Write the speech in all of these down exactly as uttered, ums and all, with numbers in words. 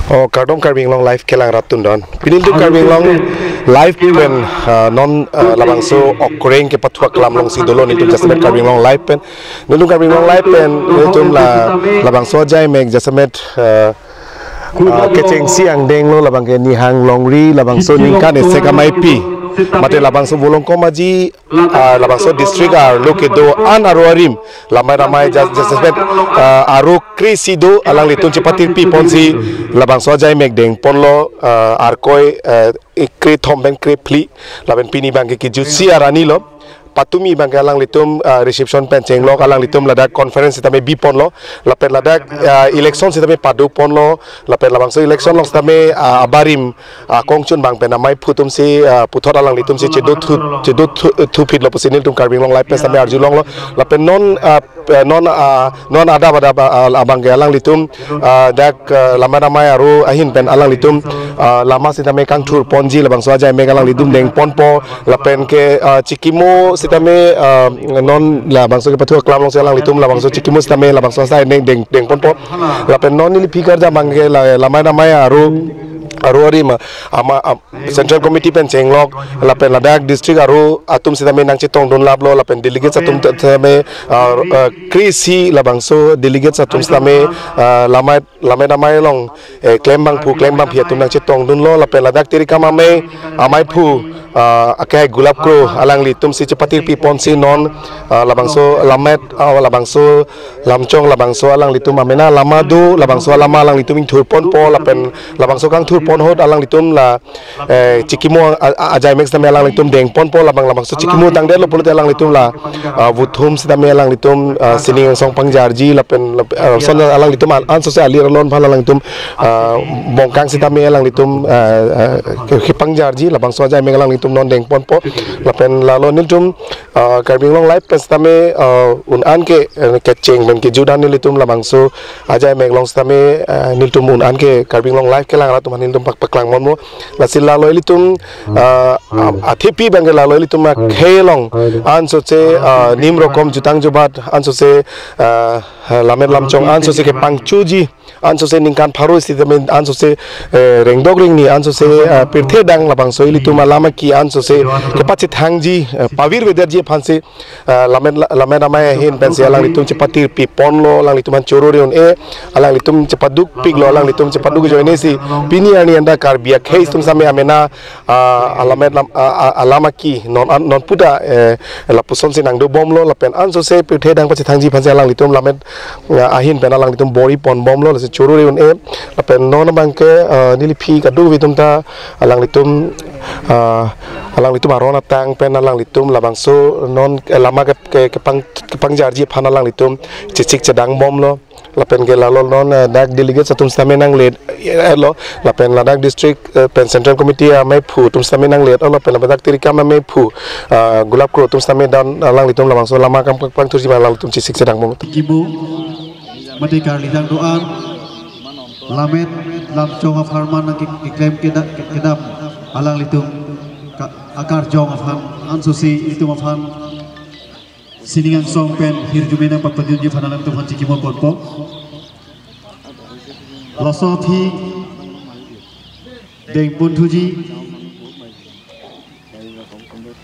Oh, kardom Karbi Anglong Live kelang rat atum don. Pini nelitum Karbi Anglong Live pen, ah, non, ah, labangso okreng kepathu aklam alongsi dolo nelitum jasemet Karbi Anglong Live pen. Nelitum Karbi Anglong Live pen, nelitum la, labangso ajaimek jasemet, ah, ah, kechengsi angdeng lo labang ke Nihang Longri labangso ningkan esek ameipi. Mate labangso Volongkom Aji, ah, labangso district arlo kedo-an aro arim, lamai ramai jas-, jasemet, ah, aro kre-isi do alanglitum chepatirpi ponsi labangso ajaimek dengponlo, ah, Arkoi, ah, kre-thom pen kre-phli, lapen pini abang ke kejutsi arni lo. Patumi abang ke alanglitum, ah, reception pen chenglok, alanglitum ladak conference sitame biponlo, lapen ladak, ah, election sitame padoponlo, lapen labangso election along sitame, ah, abarim, ah, kongchun abang pen ameiphu atumsi, ah, puthot alanglitumsi chedo thu, chedo thu, thuphitlo pusi nelitum Karbi Anglong Live pen sitame arjulonglo. Lapen non, ah, eh, non, ah, non adap adap, ah, abang ke alanglitum, ah, dak, ah, lamai ramai aro ahin pen alanglitum, ah, lama sitame kangthurponji labangso ajaimek alanglitum dengponpo, lapen ke, ah, chikimo sitame, ah, non labangso kepathu aklam alongsi alanglitum labangso chikimo sitame labangso asai deng, deng, dengponpo. Lapen non neli aphi karja abang ke la, lamai ramai aro, aro arim, ama, am, Central Committee pen chenglok, lapen ladak district aro atum sitame nangchetongdun laplo, lapen delegates atum t-, sitame, ah, ah, kre-isi labangso delegates atum sitame, ah, lamai, lamai ramai along, eh, klembangphu, klembangpi atum nangchetongdunlo, lapen ladak tirikam amei, ameiphu, ah, akai Gulap Kro, alanglitumsi chepatirpi ponsi non, ah, labangso lammet, ah, labangso Lamchong labangso alanglitum amena lama do, labangso lama alanglitum ingthurponpo, lapen labangso kangthurpon ahut alanglitum la, eh, chikimo a-, a-, ajaimek sitame alanglitum dengponpo, labang labangso chikimo tangdetlo pulote alanglitum la, ah, vuthum sitame alanglitum, ah, sining angsong pangjarji, lapen, lap-, ah, son alanglitum al-, ansose alir alon aphan alanglitum, ah, bongkang sitame alanglitum, ah, ah, ke-, kepangjarji, labangso ajaimek alanglitum non dengponpo, lapen lalo nelitum, ah, Karbi Anglong Live pen sitame, ah, un-an ke, eh, kecheng pen kejut an nelitum labangso ajaimek along sitame, ah, nelitum un-an ke Karbi Anglong Live kelang rat atum aphan nelitum pak-, paklang ponpo. Lasi lalo ilitum, ah, ah, athepi abang ke lalo ilitum akhei along ansose, ah, nim rokom jutang jubat ansose, ah, Lammet Lamchong ansose kepangchoji, ansose ningkan pharo sitame ansose, eh, rengdok rengni ansose, eh, pirthe adang labangso ilitum alam aki ansose kepachethangji, eh, pavirvederji aphansi, eh, lammet la-, lammet amei ahin pensi alanglitum chepatirpi ponlo, alanglitum aphan choro ri un-e, alanglitum chepadukpiklo, alanglitum chepaduk ajoinesi pini arni anta Karbi akhei atum sitame amena, ah, alammet lam, ah, ah, alam aki non an, non puta, eh, lapusonsi nangdobomlo, lapen ansose pirthe adang pachethangji aphansi alanglitum lammet, ah, ahin pen alanglitum bor-i ponbomlo, lasi choro ri un-e, lapen non abang ke, ah, neli aphi kadokave atum ta alanglitum, ah, alanglitum aron atang pen alanglitum labangso non, eh, lama ke, ke, kepang, kepangjarji aphan alanglitum chechik chedangbomlo. Lapen ke lalo non, eh, dak delegates atum sitame nanglet, eh, lo, lapen ladak district, eh, pen Central Committee ameiphu atum sitame nanglet, lo, lapen ladak tirikam ameiphu, ah, Gulap Kro atum sitame dan alanglitum labangso lama kam pang, pangthurji aphan alanglitum chesik sedang mo. Kibu, mate karlidang do-an, Lammet Lamchong apharman nangke-, keklem keda-, ke-, kedam alanglitum ka-, akarjong aphan, ansose ilitum aphan sining angsong pen hirjume nangpapadunji aphan alanglitum aphan chikimo ponpo. Laso aphi dengponthuji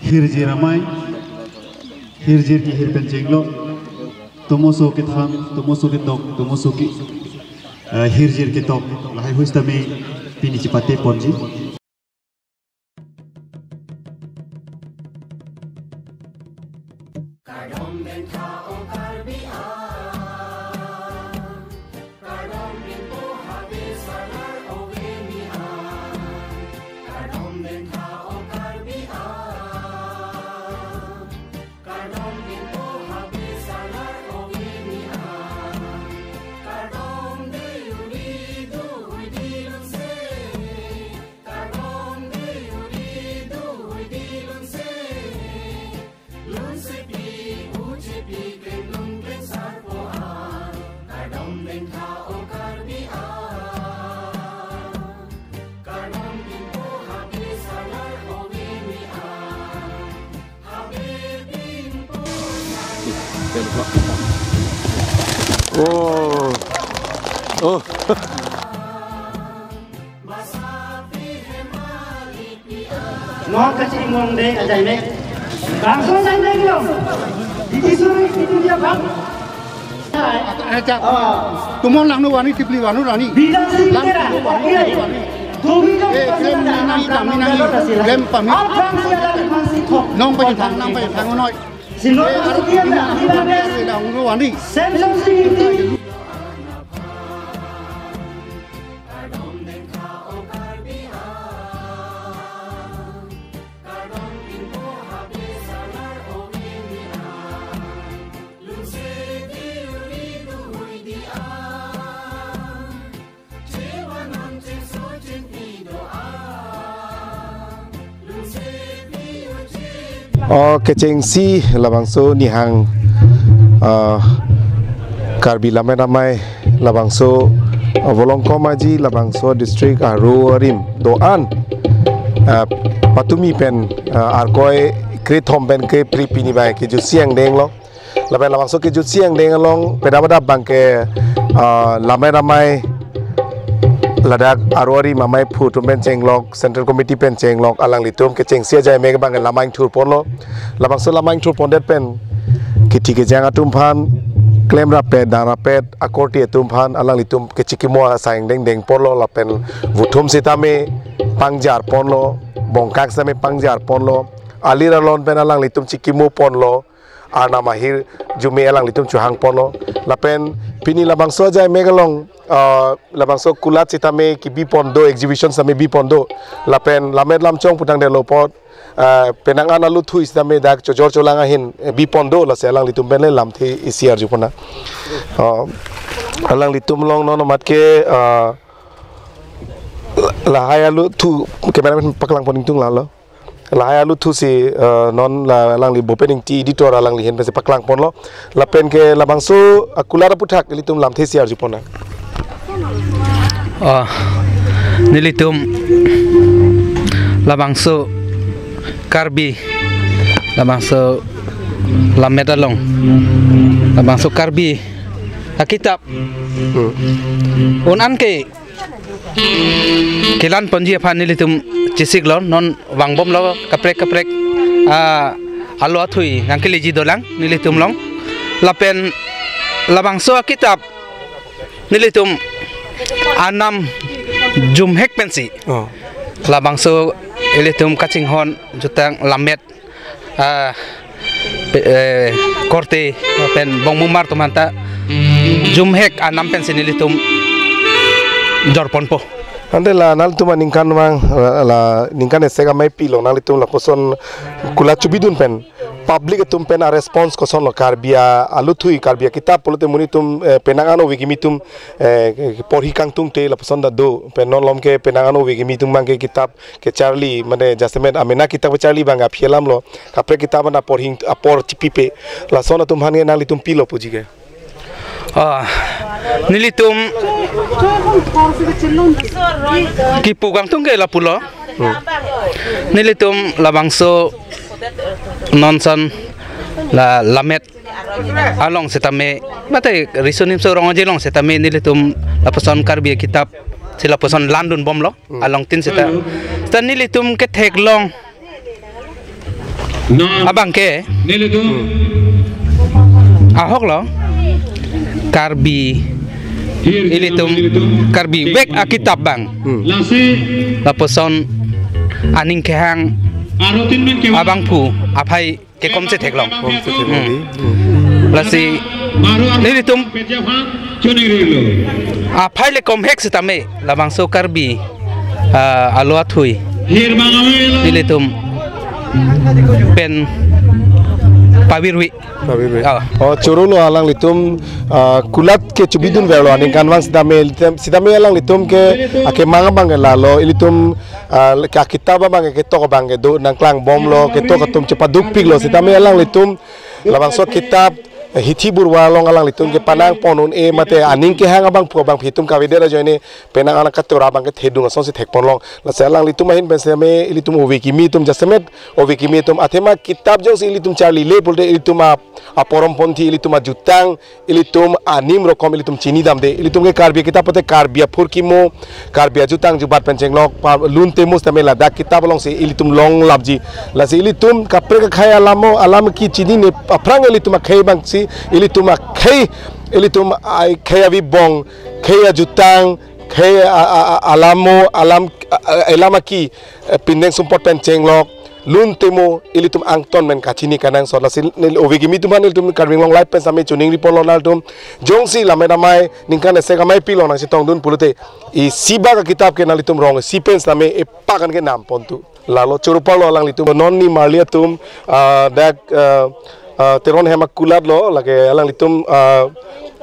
hirjir amei, hirjir kehir pen chenglok, tomoso kethan, tomoso ketok, tomoso ke, eh, hirjir ketok, lahai ahut sitame pini chepate ponji. Oh. Oh. Mo kachimong de ajai me. Bangso ajai me lo. Diki suri itu dia bang. Acha. Ah. Tumon langno wani tipli wanu rani. Bidang sing Lang kera. Langno wani, okay. Wani. Tumi dong Eh, pasi klem na nang nang tam tam nang nang nang tam sila. Klem pami. Al bang sila di bang si thok. Nong pa thang nang pa thang noi. Sino Eh, aru sila sila sila sila sila uno wani. Samsung sila. O kechengsi labangso nihang, ah, Karbi Lammet Amei labangso, ah, Volongkom Aji labangso district aro arim do-an, ah, patumi pen, ah, Arkoi krethom pen kre phli pini bai kejutsi angdeng lo. Lapen labangso kejutsi angdeng along pedap pedap abangke, ah, Lammet Amei ladak aro arim amei aphu atum pen chenglok, Central Committee pen chenglok, alanglitum kechengsi ajai me abangke lamang thur ponlo. Labangso lamang thur pondet pen kithi kejang atum aphan klem rapet, dang rapet, akorte atum aphan alanglitum kechikimo asai angdeng deng ponlo, lapen vuthum sitame pangjar ponlo, bongkak sitame pangjar ponlo, alir alon pen alanglitum chikimo ponlo, arnam ahirjume alanglitum chohang ponlo. Lapen pini labangso ajai me along, ah, labangso kulat sitame kebi pon do, exhibition sitame bi pon do. Lapen lammet lamchong putang delo apot, ah, penang an aluthui sitame dak chojor cholang ahin, eh, bi pon do, lasi alanglitum pen le lamthe isi arju pon nang. Ah, alanglitum along non amat ke, ah, lahai aluthu, cameraman paklang pon ingtung lalo. Lahai aluthu si, eh, non la alangli Bhupen Engti editor alangli ahin pensi paklang ponlo. Lapen ke labangso, ah, kulat aputhak ilitum lamthe isi arju pon nang. Oh, nelitum labangso Karbi, labangso lammet along, labangso Karbi akitap Hmm. un-an ke kelang ponji aphan nelitum chesiklo, non vangbomlo kaprek kaprek, ah, alo athui nangkeleji dolang nelitum along. Lapen labangso akitap nelitum anam jumhek pensi. Oh. Labangso ilitum kachinghon jutang lammet, ah, pe-, eh, korte pen bongmumar atum aphanta jumhek anam pensi nelitum jor ponpo. Ante la nanglitum aningkanvang, la, la ningkan esek amei pilo nanglitum lapuson kulat chobidun pen public atum pen a-response kosonlo, Karbi a-, aluthui, Karbi akitap pulote monit atum, eh, penang an ove kimi atum, eh, porhi kangtungte lapuson ta do, pen non malom ke penang an ove kimi atum abangke kitap kecharli, mane jasemet amena kitap kecharli abang aphi alamlo, kaprek kitap an apor hing, apor chipipe, lason atum aphan ke nanglitum pilo puji ke. Ah, nelitum kipu kangtung ke lapulo. Hmm. Nelitum labangso non ason la lammet along sitame, mate riso nimso rong aje along sitame nelitum lapuson Karbi kitap si lapuson landunbomlo. Hmm. Alongtin sita. Sita nelitum ketheklong abangke. Nelitum. Ahoklo. Karbi. Ilitum. Karbi vek akitap abang. Hmm. Lasi. Lapuson aning kehang. Arutin men kehang. Abangphu aphai kekom chetheklong. Kom chetheklong. Hmm. Hmm. Lasi nelitum aphai le komhek sitame labangso Karbi, ah, alo athui nelitum pen pavirvi. Pavirvi. Ah. Oh, choro lo alanglitum, ah, kulat ke chobidunverlo aningkanvang sitame, sitame alanglitum ke akemang abangke lalo ilitum ah, ka kitap abangke ketok abangke do nangklangbomlo, ketok atum chepadukpiklo, sitame alanglitum labangso kitap, eh, hithi burwa along alanglitum ke panang pon un-e mate aning kehang abangphu abangphi atum kavedet ajoine penang an katora abangke thedung asonsi thekponlong. Lasi alanglitum ahin pen sitame ilitum ove kimi atum jasemet ove kimi atum athema kitap jongsi ilitum charlile pulote ilitum a aporom ponthi ilitum ajutang, ilitum anim rokom ilitum chinidamde. Ilitum ke Karbi akitap pote Karbi aphurkimo, Karbi ajutang jubat pen chenglok, pa lun temo sitame ladak kitap alongsi ilitum longlapji. Lasi ilitum kaprek akhei alamo, alam kechinine aphrang ilitum akhei abangsi, ilitum akhei, ilitum akhei avibong, khei ajutang, khei a, a, a, alamo, alam, a, a, alam aki, eh, pindeng sumpot pen chenglok, lun temo, ilitum angton pen kachini kenangsot. Lasi neli ove kimi atum aphan ilitum Karbi Anglong Live pen sitame choningri ponlo nanglitum. Jongsi lammet amei, ningkan esek ameipi along nangchetongdun pulote, isi bak akitap ke nanglitum rong isi pen sitame epak an ke nam pontu. Lalo choro parlo alanglitum. Non nimarli atum, ah, dak, ah, ah, Teron hem akulat lo, lake alanglitum, ah,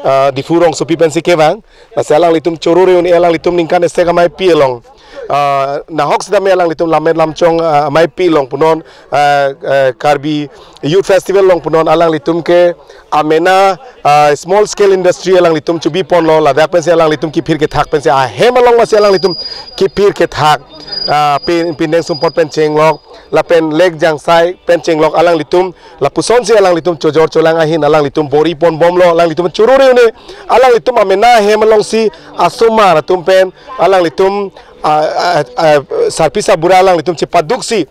ah, Diphu rongsopi pensi kevang. Lasi alanglitum choro reun alanglitum ningkan esek ameipi along. Ah, nahok sitame alanglitum lammet lamchong, ah, ameipi along punon, ah, ah, Karbi Youth Festival along punon alanglitum ke amena, ah, small scale industry alanglitum chobi ponlo, ladak pensi alanglitum kiphir kethak pensi ahem along masi alanglitum kiphir kethak, ah, pin, pindeng sumpot pen chenglok, lapen lake jangsai pen chenglok alanglitum, lapusonsi alanglitum chojor cholang ahin alanglitum bor-i ponbomlo, alanglitum choro reune, alanglitum amena ahem alongsi asomar atum pen alanglitum, ah, ah, ah, sarpi sarbura alanglitum chepaduksi,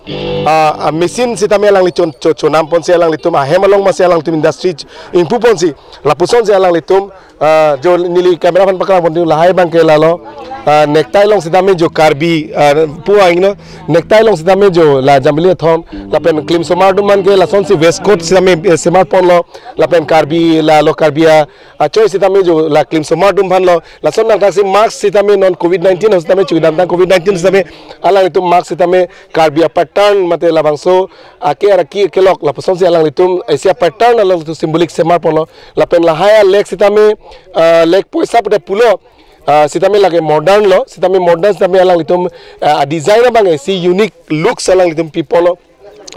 ah, ah, machine sitame alanglitum cho, chonam ponsi alanglitum ahem along masi alanglitum industry ch-, ingpu ponsi, lapusonsi alanglitum, ah, jo neli camera aphan paklang pontu lahai abangke lalo, ah, necktie along sitame jo Karbi, ah, pu angno, necktie along sitame jo la Jambili Athon, lapen klim osomar atum aphan ke lasonsi waistcoat sitame, eh, semar ponlo, lapen Karbi lalo Karbi a, achoi sitame jo la klim osomar atum aphanlo, lason nangthaksi mask sitame non covid nineteen ahut sitame chukidamtang covid nineteen sitame alanglitum mask sitame Karbi a pattern mate labangso ake araki kelok lapusonsi alanglitum isi a pattern alanglitum symbolic semar ponlo, lapen lahai a lake sitame, ah, lake poisa pute pulo, ah, sitame lake modern lo, sitame modern sitame alanglitum, ah, design abang isi unique looks alanglitum pi ponlo.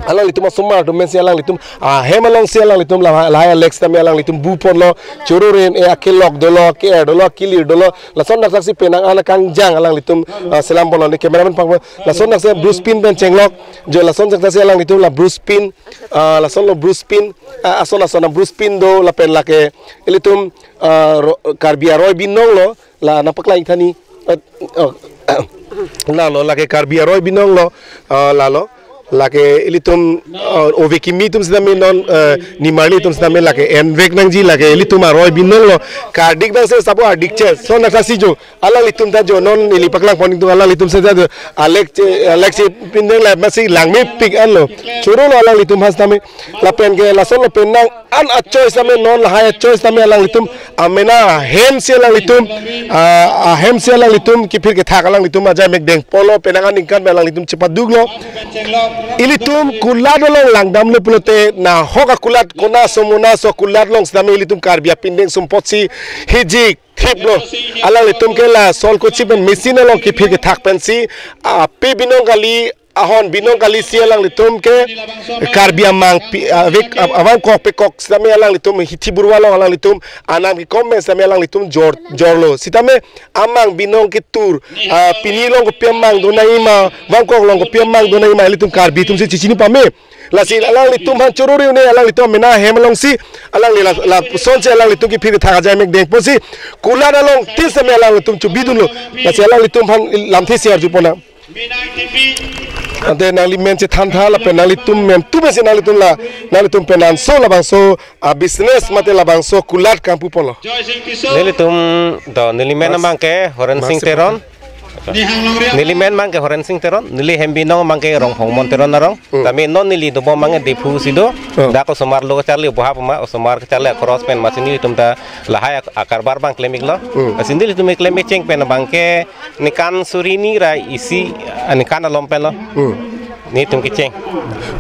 Alanglitum asomar atum pensi alanglitum ahem alongsi alanglitum la, lahai a lake sitame alanglitum bu ponlo, choro reun-e akelok dolo, ke-er dolo, kelir dolo, lason nangthaksi penang an akangjang alanglitum, ah, selam ponlo. Ne cameraman pangpo, lason nangthaksi brush pin pen chenglok, jo lason nangthaksi alanglitum la brush pin, ah, lasonlo brush pin, ah, ason ason a brush pin do, lapen lake ilitum, ah, ro-, Karbi aroi binong lo, la nangpaklang thani, eh, oh, lalo lake Karbi aroi binong lo, ah, lalo lake ilitum, ah, ove kimi atum sitame non, eh, nimarli atum sitame lake envek nangji lake ilitum aroi binong lo, kardik abangsi sabo ardik che, son nangthaksi jo, alanglitum ta jo non neli paklang pon atum alanglitum seta jo, alek che, alek che pindeng la masi langmepik anlo, choro lo alanglitum aphan sitame, lapen ke lasonlo penang an achoi sitame non lahai achoi sitame alanglitum amena ahemsi alanglitum, ah, ahemsi alanglitum kiphir kethak alanglitum ajai mek deng ponlo, penang aningkan pen alanglitum chepaduklo. Ilitum kulat along langdamlo pulote nahok akulat kona somona so kulat along sitame ilitum Karbi apindeng sumpotsi hijik thiplo. Alanglitum ke la sol kochi pen machine along kiphir kethak pensi, ah, pe binong kali, ahon binong kalisi alanglitum ke Karbi amang pi, avek, a-, avangkok pekok sitame alanglitum hithi burwa along alanglitum anam kekom pen sitame alanglitum jor, jorlo. Sitame amang binong ketur, ah, pini along kopi amang do nangji ma, vangkok along kopi amang do nangji ma, ilitum Karbi atumsi chechini pame. Lasi alanglitum aphan choro reune alanglitum amena ahem alongsi, alangli la, lapusonsi alanglitum kiphir kethak ajai mek deng ponsi, kulat along tin sitame alanglitum chobidunlo. Lasi alanglitum aphan lamthe si arju ponnang. Ante nangli men chethan tha lapen nanglitum men tu pensi nanglitum la, nanglitum penanso labangso, ah, business mate labangso kulat kangpu ponlo. Nelitum do, neli men Mas-, abangke Horen Sing Mas-, Teron. Neli men abangke Horen Sing Teron, neli hem binong abangke Ronghongmon Teron arong. Hmm. Tame non neli dobom abangke Diphu si do. Hmm. Dak osomar lo kacharli boha puma, osomar kacharli akross pen masi nelitum ta lahai ak-, akarbar abang klem-iklo. Hmm. Masi nelitum klem-ik cheng pen abangke ningkan suri hini ra isi, ah, ningkan alom penlo. Hmm. Nelitum kecheng.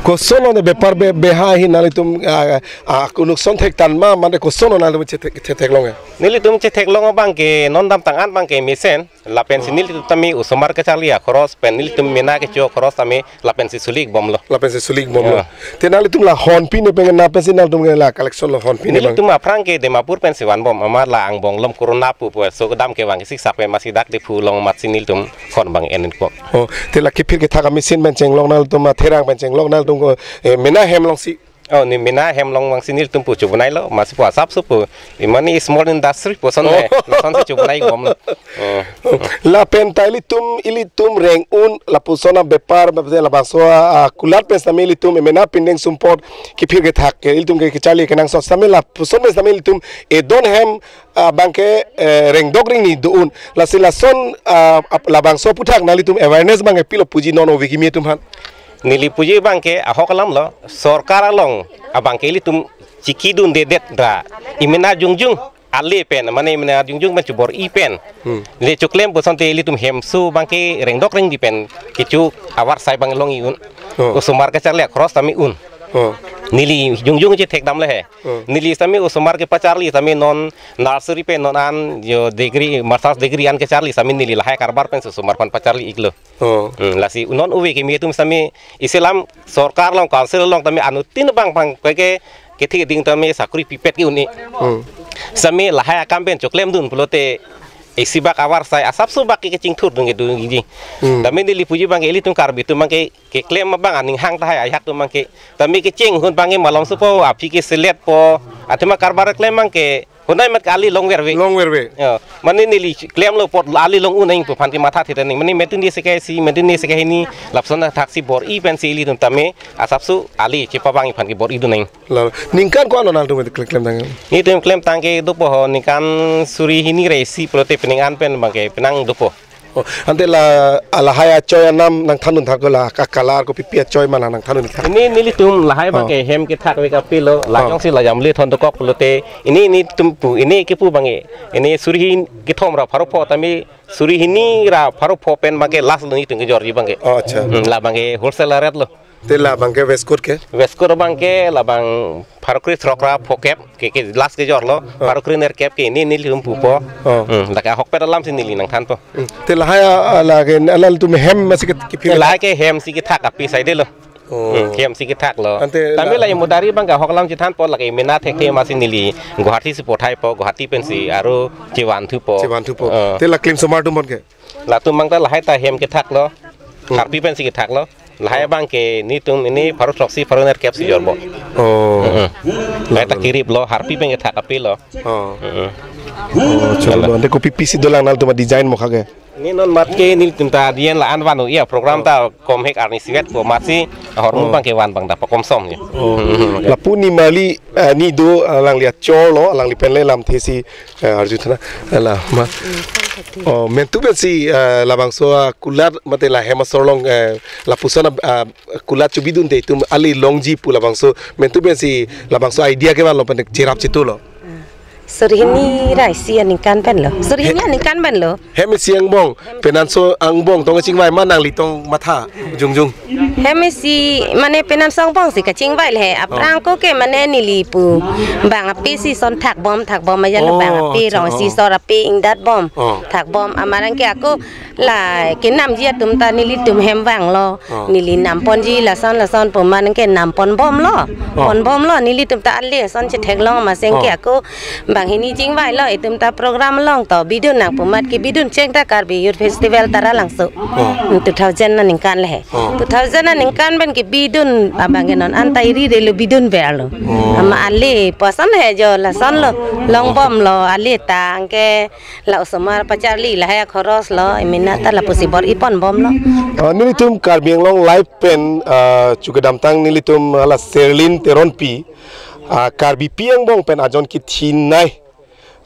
Kosonlo ne bepar be, beha ahin nanglitum, ah, ah, kunuk son thektan ma, mane kosonlo nanglitum chetek, chetheklong ya? Nelitum chetheklong abangke non damtang an abangke mesen, lapensi nelitum tame osomar kacharli akross pen nelitum mena kecho akross tame lapensi sulik bomlo. Lapensi sulik bomlo. Ya. Te nanglitum la honpi ne pengen na pensi nanglitum la collection lo honpi ne bang? Nelitum aphrang ke Dimapur pensi vanbom, amat la angbong lom corona pu pu so kedam kevang siksak pen masi dak Diphu along amatsi nelitum hon abang enpo. Oh, te la kiphir kethak a machine pen chenglok nanglitum, ah, therang pen chenglok nanglitum ko, eh, mena hem alongsi Oh, ne mena hem along vangsi nelitum pu chobonai lo, masi pu asapso pu. Imani small industry pu ason le, Oh. lason si chobonai bomlo. Oh. Lapen ta ilitum, ilitum reng-un, lapuson abepar, bapte labangso, ah, kulat pen sitame ilitum, emena pindeng sumpot, kephir kethak, ke ilitum ke kecharli kenangsot sitame lapuson pen sitame ilitum, edon hem, ah, abangke, eh, rengdok rengni do-un. Lasi lason, ah, ap-, labangso aphuthak nanglitum awareness abangke pilo puji non ove kimi atum aphan. Neli puji abangke ahok alam lo, sorkar along abangke ilitum chikidundedet ra. Imena jongjong ale pen, mane imena jongjong pen chobor-i pen. Hmm. Le choklem pu asonte ilitum hemso abangke rengdok rengni pen kecho avarsai abang longji un. Oh. Osomar kecharli akhoros tame un. Oh. Neli jongjong chethekdam le he. Hmm. Neli sitame osomar kepacharli sitame non nursery pen non an jo degree, master's degree an kecharli sitame neli lahai karbar pen osomar aphan pacharli-iklo. Oh. Hmm, lasi non ove kimi atum sitame isi alam sorkar along council along tame anuttin abang abang ke ke kethi ding tame sakuri pipet ke un-e. Hmm. Sitame lahai akam pen choklemdun pulote isi bak avarsai asapso bak ke kechingthurdun kedunji. Hmm. Tame neli puji abangke ilitum Karbi atum abangke keklem abang aning hang tahai ajahak atum abangke. Tame kecheng ahut abangke malomso pu aphi ke selet pu. Athema karbar klem abangke hunai mat ke ali longverve. Longverve. Ya, mane neli klemlo apot ali long-un nangji pu aphan ke matha theta nangji. Mane mentun di sekai si, mentun di sekai hini, lapuson thaksi bor-i pensi ilitum tame asapso ali chepabang aphan ke bor-idun nangji. La, ningkan ko-an nanglitum klem, klemtang? Nelitum klemtang ke dopo ho, ningkan suri hini ra isi pulote penang an pen abangke penang dopo. Oh, ante la, lahai achoi anam nangthandun thaklo, la ka color kopi pi achoi ma nangthandun thak? Ini nelitum lahai Oh. abangke hem kethak ave kapilo, Oh. lajongsi lajam le thondokok pulote, ini nelitum pu, ini kepu abangke, ini suri hin kethom ra pharo pho tame suri hini ra pharo pho pen abangke last lo nelitum kejorji abangke. Oh, acha. Hmm, la abangke wholesale rate lo. Te la abangke waistcoat ke? Waistcoat abangke labang pharo kre throk ra phokep ke, ke last kejorlo, Oh. pharo kre nerkep ke ini nelitum pupo. Oh. Hmm, dak ahokpet alamsi neli nangthanpo. Hmm. Te lahai a, a, lake, alanglitum hem masi ke, kephir? Te lahai ke hemsi kethak api saidelo. Oh. Hmm, hemsi kethaklo. Ante Tame la la imodari abangke ahok alam chethanpo lake mena thekthe masi neli Guwahati si pothaipo, Guwahati pensi aro chevanthupo. Chevanthupo. Oh. Te la klim osomar atum aphan ke? Latum abang ta lahai ta hem kethaklo. Hmm. Harpi pensi kethaklo. Lahai abangke nelitum ini pharo throksi pharo nerkep si jorbo. Oh. Mm-mm. Lahai ta kiriplo, harpi pen kethak apilo. Oh. Mm-mm. Oh, chalo. Ante kopi pisi dolang nanglitum design mokha ke? Ini non mat ke nelitum ta dien la-an van-o ya program ta komhek arni sivet ko masi ahormu Oh. abangke van abang ta pakomsom ya. Oh. Mm-mm. Lapu ni mali, eh, ni do, eh, alangli achor lo, alangli pen le lamthe si, eh, arju thana, eh, la ma. Oh, mentu pensi, eh, labangso, ah, kulat mate la hem asor along, eh, lapuson, ah, kulat chobidunde itum ali longji pu labangso, mentu pensi labangso idea kevanlo pen cherap chetulo. Suri hini ra isi aningkan penlo. Suri hini He- aningkan penlo. Hem isi angbong, penanso angbong tong chingvai ma nangli tong matha jongjong? Hem isi mane penanso angbong si kachingvai le he. Aphrang Oh. ko ke mane neli pu bang api si son thakbom, thakbom aja lo Oh, bang api acha, rong isi oh. sor api ingdat bom. Oh. Thakbom amarang ke ako la kenamji atum ta nelitum hem vanglo. Oh. Neli namponji lason lason pu man ke nampon bomlo. Oh. Pon bomlo nelitum ta ale son chetheklong maseng ke Oh. ako banghini chingvailo itum ta program along to bidun nang pu mat ke bidun cheng ta Karbi Youth Festival Taralangso. Oh. Hmm, two thousand aningkan le he. Oh. Two thousand aningkan pen ke bidun abang ke non anta iri relo bidun verlo. Oh. Ama ale pu ason he jo lason lo long Oh. bomlo ale ta anke la osomar pacharli lahai akhoros lo emena ta lapusi bor-i pon bomlo. Ah, nelitum Karbi Anglong Live pen, ah, chukedamtang nelitum hala Serlin Teronpi, ah, Karbipi angbong pen ajon kethenei,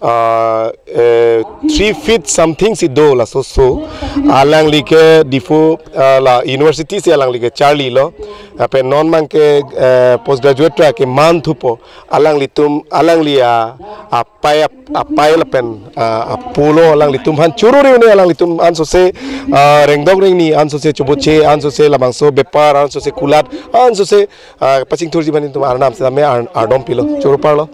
ah, eh, three feet something si do laso so. Alangli ke Diphu, ah, la university si alangli kecharlilo. Lapen non abangke, eh, postgraduate ra kemanthupo. Alanglitum, alangli a, apai, apai lapen, ah, apo lo alanglitum aphan choro-ri un-e alanglitum ansose, ah, rengdok rengni ansose choboche ansose labangso bepar ansose kulat ansose, ah, pachingthurji aphan itum arnam sitame ar-, ardom pilo choro parlo.